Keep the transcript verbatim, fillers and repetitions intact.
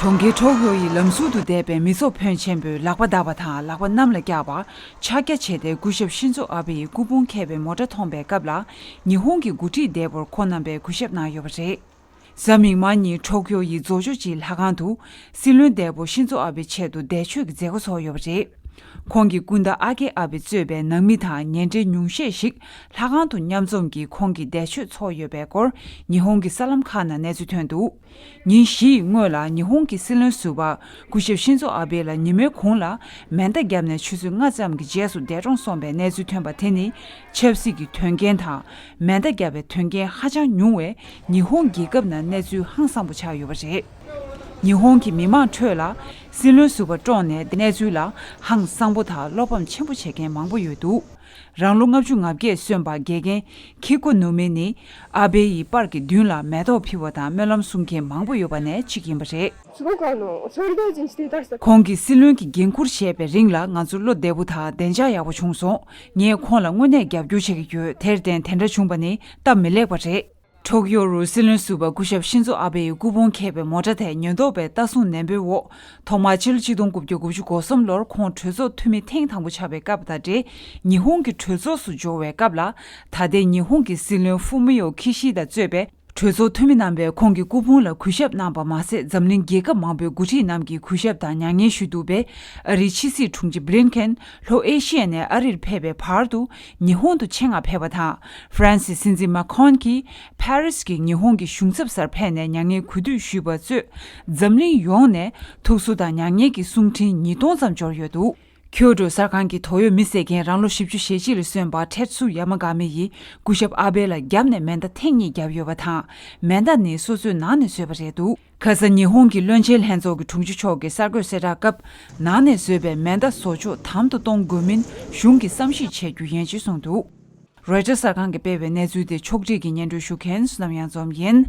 གྲོང་ཁྱེར་ཊོ་ཀིའོ་ཡི་ལམ་ཟུར་དུ་བསྡད་པའི་མི་ཚོགས་ཕོན་ཆེན་པོས་ལག་པ་བརྡབས་པ་དང་ལག་པ་གནམ་ལ་བཀྱགས་པ། ཕྱག་རྒྱ་བྱས་ཏེ་སྐུ་ཞབས་ཤིན་ཛོ་ཨ་བྷེ་ཡི་སྐུ་ཕུང་ཁྱེར་བའི་མོ་ཊ་མཐོང་པའི་སྐབས་ལ། ཉི་ཧོང་གི་འགོ་ཁྲིད་འདས་པོར་ཁོང་རྣམ་པས་གུས་ཞབས་གནང་ཡོད་པ་རེད། གཟའ་མིག་དམར་ཉིན་ཊོ་ཀིའོ་ཡི་རྫོགས་ཕྱོགས་ཀྱི་ལྷ་ཁང་དུ། སྲིད་བློན་འདས་པོ་ཤིན་ཛོ་ཨ་བྷེ་ཆེད་དུ་འདས་མཆོད་ཀྱི་མཛད་སྒོ་ཚོགས་ཡོད་པ་རེད། ཁོང་གི་སྐུ་ཟླ་ཨ་ཀེ་ཨ་བྷེ་གཙོས་པའི་ནང་མི་དང་ཉེ་འབྲེལ་ཉུང་ཤས་ཤིག་ལྷ་ཁང་དུ་མཉམ་འཛོམས་ཀྱིས་ཁོང་གི་འདས་མཆོད་ཚོགས་ཡོད་པའི་སྐོར་ཉི་ཧོང་གི་གསར་ལམ་ཁག་ནང་གནས་ཚུལ་ཐོན་འདུག་ཉིན་བཞི་ཡི་སྔོན་ལ་ཉི་ཧོང་གི་སྲིད་བློན་ཟུར་པ་སྐུ་ཞབས་ཤིན་ཛོ་ཨ་བྷེ་ལ་ཉིན་མོའི་གུང་ལ་མེ་མདའ་བརྒྱབ་ནས་ཆུ་ཚོད་ལྔ་ཙམ་གྱི་རྗེས་སུ་འདས་གྲོངས་སོང་པའི་གནས་ཚུལ་ཐོན་པ་དེ་ནི། ཆབ་སྲིད་ཀྱི་དོན་རྐྱེན་དང་། མེ་མདའ་བརྒྱབ་པའི་དོན་རྐྱེན་ཧ་ཅང་ཉུང་བས། ཉི་ཧོང་རྒྱལ་ཁབ་ནང་གནས་ཚུལ་ཧང་སངས་པོ་ཆགས་ཡོད་པ་རེད། ཉི་ཧོང་གི་མི་མང་ཁྲོད་ལ། སྲིད་བློན་ཟུར་པ་བཀྲོངས་ནས་གནས་ཚུལ་ལ་ཧང་སངས་པོ་དང་བློ་ཕམ་ཆེན་པོ་བྱེད་མཁན་མང་པོ་ཡོད་འདུག་རང་ལོ་ལྔ་བཅུ་ང་བརྒྱད་སོན་པ་དགེ་རྒན་ཁི་ཀོ་ནུ་མེ་ནི། ཨ་བྷེ་ཡི་པར་གྱི་མདུན་ལ་མེ་ཏོག་ཕུལ་བ་དང་སྨོན་ལམ་གསུང་མཁན་མང་པོ་ཡོད་པ་ནས་གཅིག་ཡིན་པ་རེད། すごくあの、 ཁོང་གིས་སྲིད་བློན་གྱི་འགན་འཁུར་བཞེས་པའི་རིང་ལ་ང་ཚོ་བློ་བདེ་པོ་དང་བདེ་འཇགས་ཡག་པོ་བྱུང་སོང་། ངས་ཁོང་ལ་དངོས་གནས་རྒྱབ་སྐྱོར་བྱེད་ཀྱི་ཡོད། དེར་བརྟེན་དེ་འདྲ་བྱུང་པ་ནི་སྟབས་མི་ལེགས་པ་རེད། ཊོ་ཀིའོ་རུ་སྲིད་བློན་ཟུར་པ་སྐུ་ཞབས་ཤིན་ཛོ་ཨ་བྷེ་ཡི་སྐུ་ཕུང་ཁྱེར་བའི་མོ་ཊ་དེ་ཉེན་རྟོག་པའི་ལྟ་སྲུང་ནན་པོའི་འོག་ཐོག་མར་ཕྱི་ལོ་ཆིག་སྟོང་དགུ་བརྒྱ་དགུ་བཅུ་གོ་གསུམ་ལོར་ཁོང་གྲོས་ཚོགས་འཐུས་མི་ཐེངས་དང་པོ་ཆགས་པའི་སྐབས་དང་འབྲེལ་ཉི་ཧོང་གི་གྲོས་ཚོགས་སུ་འབྱོར་བའི་སྐབས་ལ། ད་ལྟའི་ཉི་ཧོང་གི་སྲིད་བློན་ཧྥུ་མི་ཡོ་ཁི་ཤི་དང་གཙོས་པའི་གྲོས་ཚོགས་འཐུས་མི་རྣམ་པས་ཁོང་གི་སྐུ་ཕུང་ལ་གུས་ཞབས་གནང་པ་མ་ཟད། འཛམ་གླིང་རྒྱལ་ཁབ་མང་པོའི་འགོ་ཁྲིད་རྣམས་ཀྱིས་གུས་ཞབས་དང་མྱ་ངན་ཞུས་འདུག་པས། ཨ་རིའི་ཕྱི་སྲིད་དྲུང་ཆེ་བྷི་ལིན་ཁེན་ལྷོ་ཨེ་ཤི་ཡ་ནས་ཨ་རིར་ཕེབས་པའི་བར་དུ་ཉི་ཧོང་དུ་ཆེད་མངགས་ཕེབས་པ་དང་། ཧྥ་རན་སིའི་སྲིད་འཛིན་མཱ་ཁོན་གྱིས་ཕ་རིས་ཀྱི་ཉི་ཧོང་གི་གཞུང་ཚབ་སར་ཕེབས་ནས་མྱ་ངན་གུས་འདུད་ཞུས་པ་གཙོས། འཛམ་གླིང་ཡོངས་ནས་ཐུགས་གསོ་དང་མྱ་ངན་གྱི་གསུང་འཕྲིན་ཉིས་སྟོང་ཙམ་འབྱོར་ཡོད་འདུག་ཁྱོ་ཏོ་གསར་ཁང་གི་དོགས་ཡོད་མི་བསད་མཁན་རང་ལོ་བཞི་བཅུ་ཞེ་གཅིག་ལ་སོན་པ་ཐེད་སུ་ཡ་མ་ག་མི་ཡིས་སྐུ་ཞབས་ཨ་བྷེ་ལ་རྒྱབ་ནས་མེ་མདའ་ཐེངས་གཉིས་བརྒྱབ་ཡོད་པ་དང་། མེ་མདའ་ནི་སོ་སོའི་ནང་ནས་བཟོས་པ་རེད་འདུག་ཁ་སང་ཉི་ཧོང་གི་བློན་ཆེན་ལྷན་ཚོགས་ཀྱི་དྲུང་ཆེ་མཆོག་གིས་གསར་འགོད་གསལ་བསྒྲགས་སྐབས། ནང་ནས་བཟོས་པའི་མེ་མདའ་བཟོ་ཕྱོགས་དམ་དུ་གཏོང་དགོས་མིན་གཞུང་གིས་བསམ་གཞིག་བྱེད་རྒྱུ་ཡིན་ཅེས་གསུངས་འདུག་རོའི་ཊར་གསར་ཁང་གིས་སྤེལ་བའི་གནས་ཚུལ་དེ་ཕྱོགས་སྒྲིག་གིས་སྙན་སྒྲོན་ཞུ་མཁན་བསོད་ནམས་གཡང་འཛོམས་ཡིན།